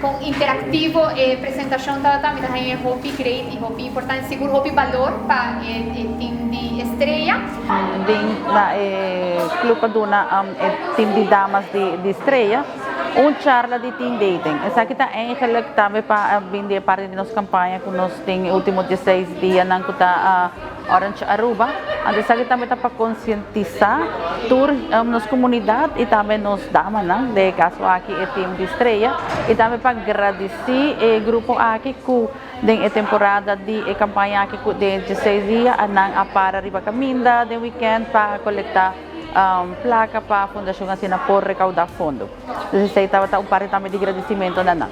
Kon interaktivo e presentashon tabata, mi ta haña e hopi great i hopi importante, sigur hopi balor pa e team di Estrella. Den na e club a duna e team di damas di Estrella un charla di teen dating. Esaki ta eigenlijk tambe pa bin di e parti di nos campaña cu nos tin e ultimo dieseis dianan cu ta Orange Aruba. Anto esaki tambe ta pa konsientisá tur nos komunidat i tambe nos damanan, den e kaso aki e tim di Estrella, i tambe pa gradisí e grupo aki ku den e temporada di e kampaña aki ku den dieseis dia a nan a para riba kaminda den wikènt pa kolektá plaka pa fundashon asina por rekaudá fondo. Dus esei tabata un parti tambe di gradisimentu na nan.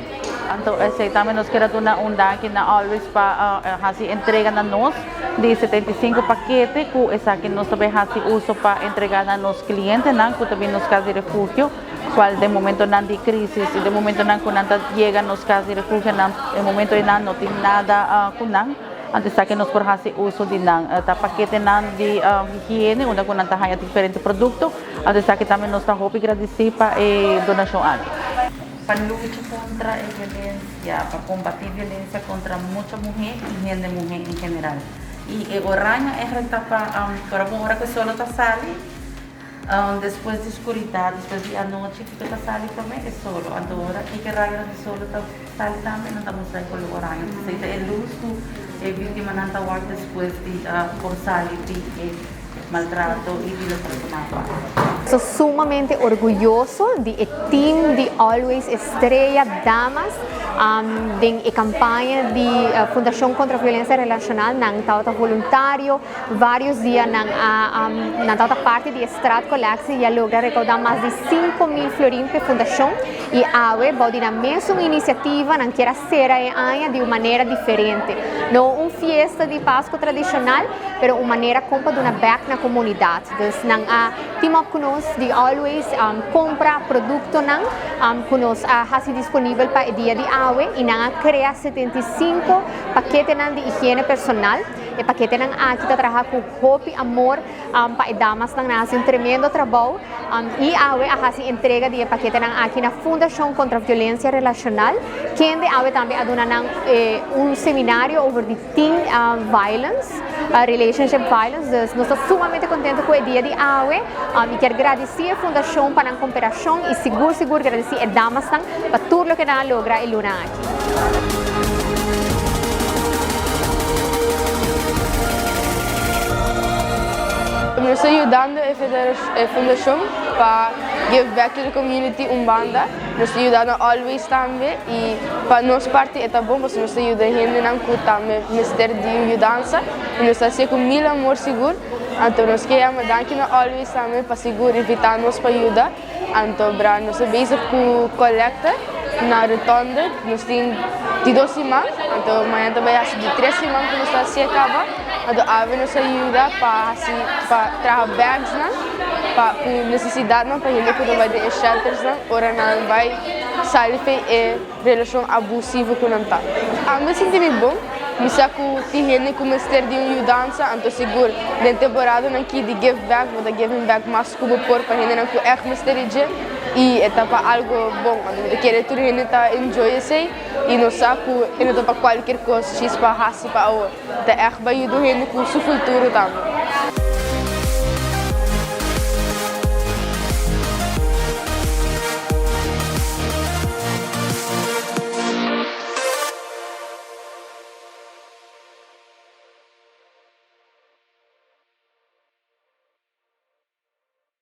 Anto esei tambe nos kier a duna un danki na Always pa hasi entrega na nos di 75 pakete ku esaki nos ta bay hasi uso pa entrega na nos klientenan ku ta bin nos kas di refugio kual den momentonan di krisis i den momentonan ku nan ta yega nos kas di refugio nan e momento einan no tin nada ku nan. Anto esaki nos por hasi uso di nan. Ta paketenan di higiene unda ku nan ta haña diferente produkto. Anto esaki tambe nos ta hopi gradisí pa e donashon aki. Pa lucha kontra e violensia, pa kombatí violensia kontra mucha muhé i hende muhé en general. I e oraño eigenlijk ta pa ora bon ora ku e solo ta sali, despues di skuridat, despues di anochi, kiko ta sali promé? E solo. Anto ora kiko e rayonan di solo ta sali tambe nan ta mustra e kolor oraño. Esei ta e lus ku e víktimanan ta wak despues di por sali di e maltrato y di loke lo nan pa. Nos ta sumamente orguyoso di e team di Always Estrella Damas den e campaña di Fundacion Contra Violencia Relacional. Nan tabata voluntario varios dia, nan a nan tabata parti di e straatcollectie y a logra recauda mas di 5000 florin pa e fundacion y awe bou di nan mesun iniciativa nan kier a cera e aña di un manera diferente. No un fiesta di Pasco tradicional, pero un manera kon pa duna bek na komunidat. Dus nan a team up ku nos di Always kompra produktonan ku nos a hasi disponibel pa e dia di awe i nan a krea 75 paketenan di higiene personal. E paketenan aki ta traha ku hopi amor pa e damasnan. Nan a hasi un tremendo trabou i awe a hasi entrega di e paketenan aki na Fundashon Kontra Violensia Relashonal, kende awe tambe a duna nan un seminario over di Teen violence, relationship violence, dus nos ta sumamente contento cu e dia di awe. Mi kier gradici e fundacion pa nan cooperacion y sigur sigur gradici e damasnan pa tur loke nan a logra e luna aki. Nos ta yudando e fundacion pa give back to the community un banda. Nos ta yuda nan always tambe y pa nos parti e ta bon pasobra nos ta yuda hendenan cu tambe mester di un yudansa y nos ta hacié cu mil amor sigur. Anto nos ke yama danki na always tambe pa sigur invita nos pa yuda. Anto bra nos ta bezig cu colecta na Rotonde. Nos tin di dos siman anto mañana ta bay haci di tres siman cu nos ta hacié caba. Anto awe nos a yuda pa haci pa traha bagsnan pa ku nesesidatnan pa hende ku ta bai den e sheltersnan ora nan bai sali fen e relashon abusivo ku nan ta. Ami sinti mi bon, mi sa ku tin hende ku mester di un yudansa, anto sigur den temporadanan ki di give back bo ta giving back mas ku bo por pa hendenan ku ègt mester di dje i e ta pa algu bon. Anto mi ta kere tur hende ta enjoy esei i nos sa ku e no ta pa kualkier kos djis pa hasi pa awor. Ta ègt bai yuda un hende ku su futuro tambe.